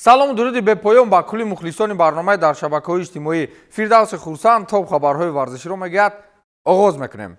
Салому дуруди бепоён ба кулли мухлисони барномаи дар шабакаҳои иҷтимоӣ. Фирдавси Хурсанд топ хабарҳои варзиширо мегӯяд. Оғоз мекунем.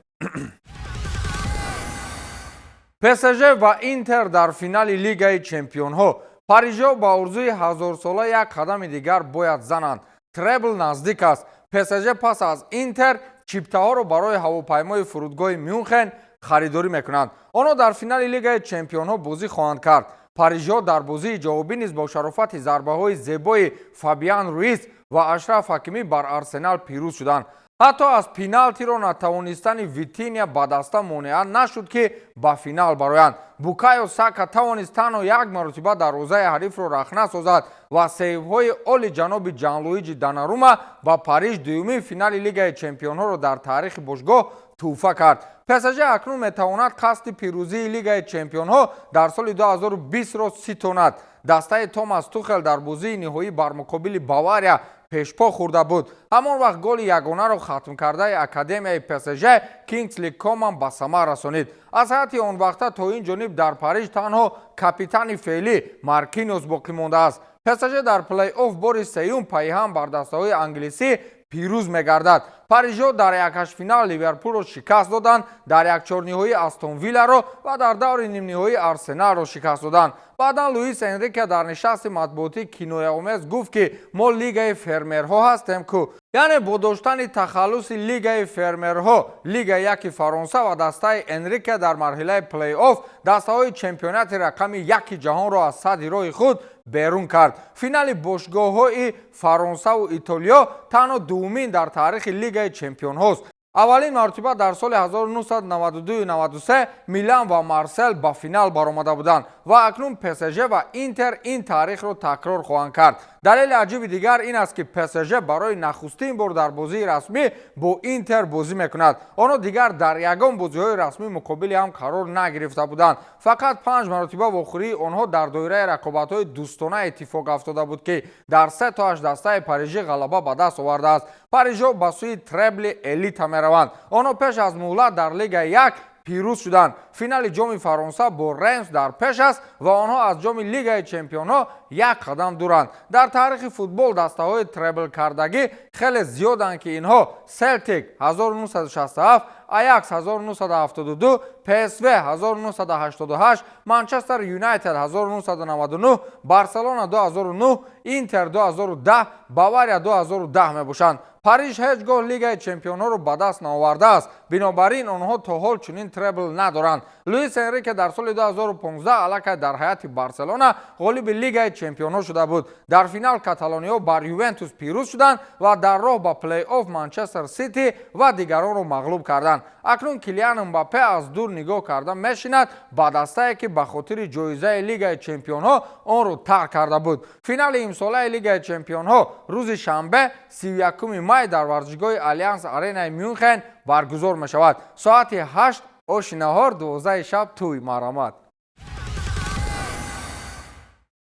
ПСЖ ва Интер дар финали Лигаи чемпионҳо. Парижиҳо ба орзуи ҳазорсола як қадами дигар бояд зананд. Требл наздик аст. ПСЖ пас аз Интер чиптаҳоро барои ҳавопаймои фурудгоҳи Мюнхен харидорӣ мекунанд. Онҳо дар финали Лигаи чемпионҳо бозӣ хоҳанд кард. Парижиҳо дар бозии ҷавобӣ низ бо шарофати зарбаҳои зебои Фабиан Руис ва Ашраф Ҳакимӣ бар Арсенал пирӯз шуданд. Ҳатто аз пеналтиро натавонистани Витиния ба даста монеа нашуд, ки ба финал бароянд. Букайо Сака тавонист танҳо як маротиба дарвозаи ҳарифро рахна созад ва сейвҳои оли ҷаноби Ҷанлуиҷи Донарума ба Париж дуюмин финали Лигаи чемпионҳоро дар таърихи бошгоҳ тӯҳфа кард. ПСЖ акнун метавонад қасди пирӯзии Лигаи чемпионҳо дар соли 2020-ро ситонад. Дастаи Томас Тухел дар бозии ниҳоӣ бар муқобили Бавария пешпо хӯрда буд. Ҳамон вақт голи ягонаро хатмкардаи академияи ПСЖ Кингсли Коман ба самар расонид. Аз ҳайати он вақта то ин ҷониб дар Париж танҳо капитани феълӣ Маркинос боқӣ мондааст. ПСЖ дар плей-офф бори сеюм пайҳам бар дастаҳои англисӣ пирӯз мегардад. Парижиҳо дар якҳаштфинал Ливерпулро шикаст доданд, дар якчорниҳоӣ Астон Вилларо ва дар даври нимниҳоӣ Арсеналро шикаст доданд. Баъдан Луис Энрике дар нишасти матбуотӣ кинояомез гуфт, ки мо лигаи фермерҳо ҳастем ку. Яъне бо доштани тахаллуси лигаи фермерҳо, Лига яки Фаронса ва дастаи Энрике дар марҳилаи плей-офф дастаҳои чемпионати рақами яки ҷаҳонро аз садди роҳи худ берун кард. Финали бошгоҳҳои Фаронсаву Итолиё танҳо дуввумин дар таърихи Лигаи чемпионҳост. Аввалин маротиба дар соли 1992-93 Милан ва Марсел ба финал баромада буданд ва акнун ПСЖ ва Интер ин таърихро такрор хоҳанд кард. Далели аҷиби дигар ин аст, ки ПСЖ барои нахустин бор дар бозии расмӣ бо Интер бозӣ мекунад. Онҳо дигар дар ягон бозиҳои расмӣ муқобили ҳам қарор нагирифта буданд. Фақат панҷ маротиба вохӯрии онҳо дар доираи рақобатҳои дӯстона иттифоқ афтода буд, ки дар се тоаш дастаи парижӣ ғалаба ба даст овардааст. Парижиҳо ба сӯи требли элита мераванд. Онҳо пеш аз муҳлат дар Лигаи як пирӯз шуданд. Финали ҷоми Фаронса бо Ренс дар пеш аст ва онҳо аз ҷоми Лигаи чемпионҳо як қадам дуранд. Дар таърихи футбол дастаҳои треблкардагӣ хеле зиёданд, ки инҳо: Селтик 1967, Аякс 1972, ПСВ 1988, Манчестер Юнайтед 1999, Барселона 2009, Интер 2010, Бавария 2010 мебошанд. Париж ҳеҷ гоҳ Лигаи чемпионҳоро ба даст наовардааст, бинобар ин онҳо то ҳол чунин требл надоранд. Луис Энрике дар соли 2015 аллакай дар ҳайати Барселона ғолиби Лигаи чемпионҳо шуда буд. Дар финал каталониҳо бар Ювентус пирӯз шуданд ва дар роҳ ба плей-офф Манчестер Сити ва дигаронро мағлуб карданд. Акнун Килиан Мбаппе аз дур нигоҳ карда мешинад ба дастае, ки ба хотири ҷоизаи Лигаи чемпионҳо онро тарк карда буд. Финали имсолаи Лигаи чемпионҳо рӯзи шанбе, 31 май, дар варзишгоҳи Алианс Аренаи Мюнхен баргузор мешавад. Соати 8 оши наҳор, 12 шаб тӯй марҳамат.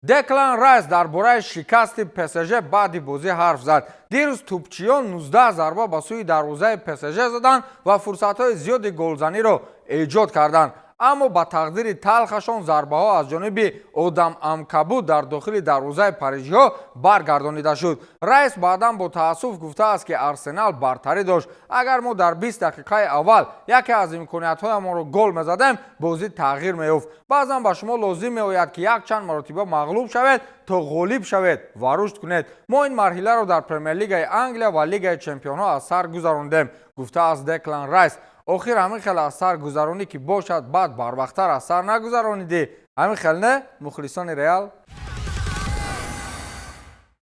Деклан Райс дар бораи шикасти ПСЖ баъди бозӣ ҳарф зад. Дирӯз тӯпчиён 19 зарба ба сӯи дарвозаи ПСЖ заданд ва фурсатҳои зиёди голзаниро эҷод карданд, аммо ба тақдири талхашон зарбаҳо аз ҷониби Одам Амкабут дар дохили дарвозаи парижиҳо баргардонида шуд. Райс баъдан бо таассуф гуфтааст, ки Арсенал бартарӣ дошт. Агар мо дар 20 дақиқаи аввал яке аз имкониятҳоямонро гол мезадем, бозӣ тағйир меёфт. Баъзан ба шумо лозим меояд, ки якчанд маротиба мағлуб шавед, то ғолиб шавед ва рушд кунед. Мо ин марҳиларо дар Премер-лигаи Англия ва Лигаи чемпионҳо аз сар гузарондем, гуфтааст Деклан Райс. Охир ҳамин хел аз сар гузаронӣ ки бошад, баъд барвақттар аз сар нагузаронидӣ. Ҳамин хел не, мухлисони Реал?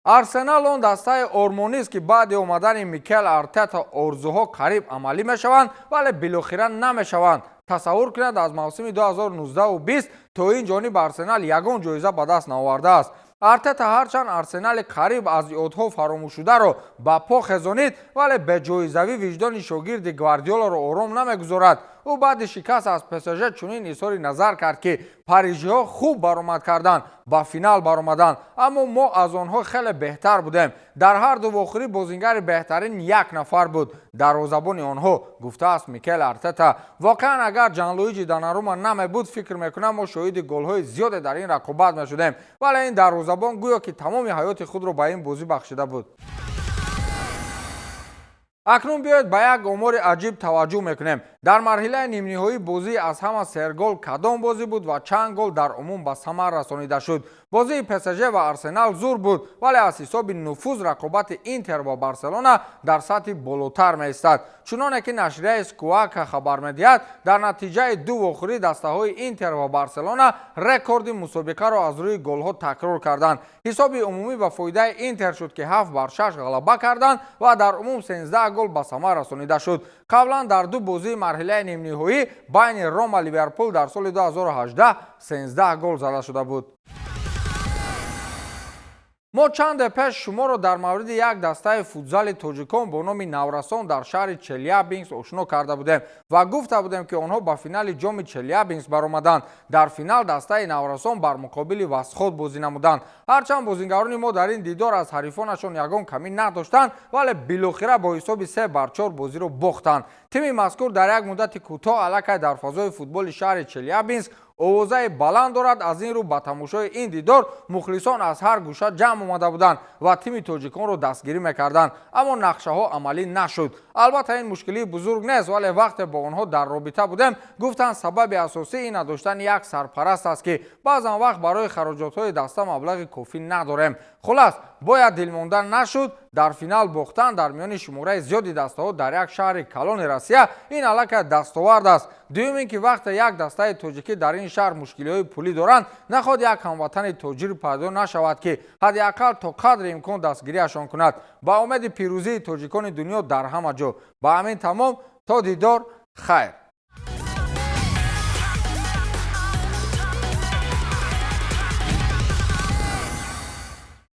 Арсенал он дастаи ормонист, ки баъди омадани Микел Артета орзуҳо қариб амалӣ мешаванд, вале билохира намешаванд. Тасаввур кунед, аз мавсими 2019-20 то ин ҷониб Арсенал ягон ҷоиза ба даст наовардааст. Артета ҳарчанд Арсенали қариб аз ёдҳо фаромӯшшударо ба по хезонид, вале беҷоизавӣ виҷдони шогирди Гвардиоларо ором намегузорад. Ӯ баъди шикаст аз ПСЖ чунин изҳори назар кард, ки парижиҳо хуб баромад карданд, ба финал баромаданд, аммо мо аз онҳо хеле беҳтар будем. Дар ҳар ду вохӯрӣ бозингари беҳтарин як нафар буд, дарвозабони онҳо, гуфтааст Микел Артета. Воқеан, агар Ҷанлуиҷи Донарума намебуд, фикр мекунам, мо шоҳиди голҳои зиёде дар ин рақобат мешудем, вале ин дарвозабон гӯё ки тамоми ҳаёти худро ба ин бозӣ бахшида буд. Акнун биёед, ба як омори аҷиб таваҷҷӯҳ мекунем. Дар марҳилаи нимниҳоӣ бозии аз ҳама сергол кадом бозӣ буд ва чанд гол дар умум ба самар расонида шуд? Бозии ПСЖ ва Арсенал зур буд, вале аз ҳисоби нуфуз рақобати Интер ва Барселона дар сатҳи болотар меистад. Чуноне ки нашрияи Скуака хабар медиҳад, дар натиҷаи ду вохӯрӣ дастаҳои Интер ва Барселона рекорди мусобиқаро аз рӯи голҳо такрор карданд. Ҳисоби умумӣ ба фоидаи Интер шуд, ки 7-6 ғалаба карданд ва дар умум 13 гол ба самар расонида шуд. Қаблан дар ду бозии марҳилаи нимниҳоӣ байни Рома Ливерпул дар соли 2018 13 гол зада шуда буд. Мо чанде пеш шуморо дар мавриди як дастаи футзали тоҷикон бо номи Наврасон дар шаҳри Челябинск ошно карда будем ва гуфта будем, ки онҳо ба финали ҷоми Челябинск баромаданд. Дар финал дастаи Наврасон бар муқобили Восход бозӣ намуданд. Ҳарчанд бозингарони мо дар ин дидор аз ҳарифонашон ягон камӣ надоштанд, вале билохира бо ҳисоби 3-4 бозиро бохтанд. Тими мазкур дар як муддати кӯтоҳ аллакай дар фазои футболи шаҳри Челябинск овозаи баланд дорад. Аз ин рӯ ба тамошои ин дидор мухлисон аз ҳар гӯша ҷамъ омада буданд ва тими тоҷиконро дастгирӣ мекарданд, аммо нақшаҳо амалӣ нашуд. Албатта, ин мушкилии бузург нест, вале вақте бо онҳо дар робита будем, гуфтанд, сабаби асосӣ ин надоштани як сарпараст аст, ки баъзан вақт барои хароҷотҳои даста маблағи кофӣ надорем. Хулас, бояд дилмонда нашуд. Дар финал бохтан дар миёни шумораи зиёди дастаҳо дар як шаҳри калони Россия ин аллакай дастовард аст. Дуюм ин ки вақте як дастаи тоҷикӣ дар ин шаҳр мушкилиҳои пулӣ доранд, нахоҳад як ҳамватани тоҷир пайдо нашавад, ки ҳадди ақал то қадри имкон дастгириашон кунад. Ба умеди пирӯзии тоҷикони дунё дар ҳама ҷо. Ба ҳамин тамом, то дидор, хайр.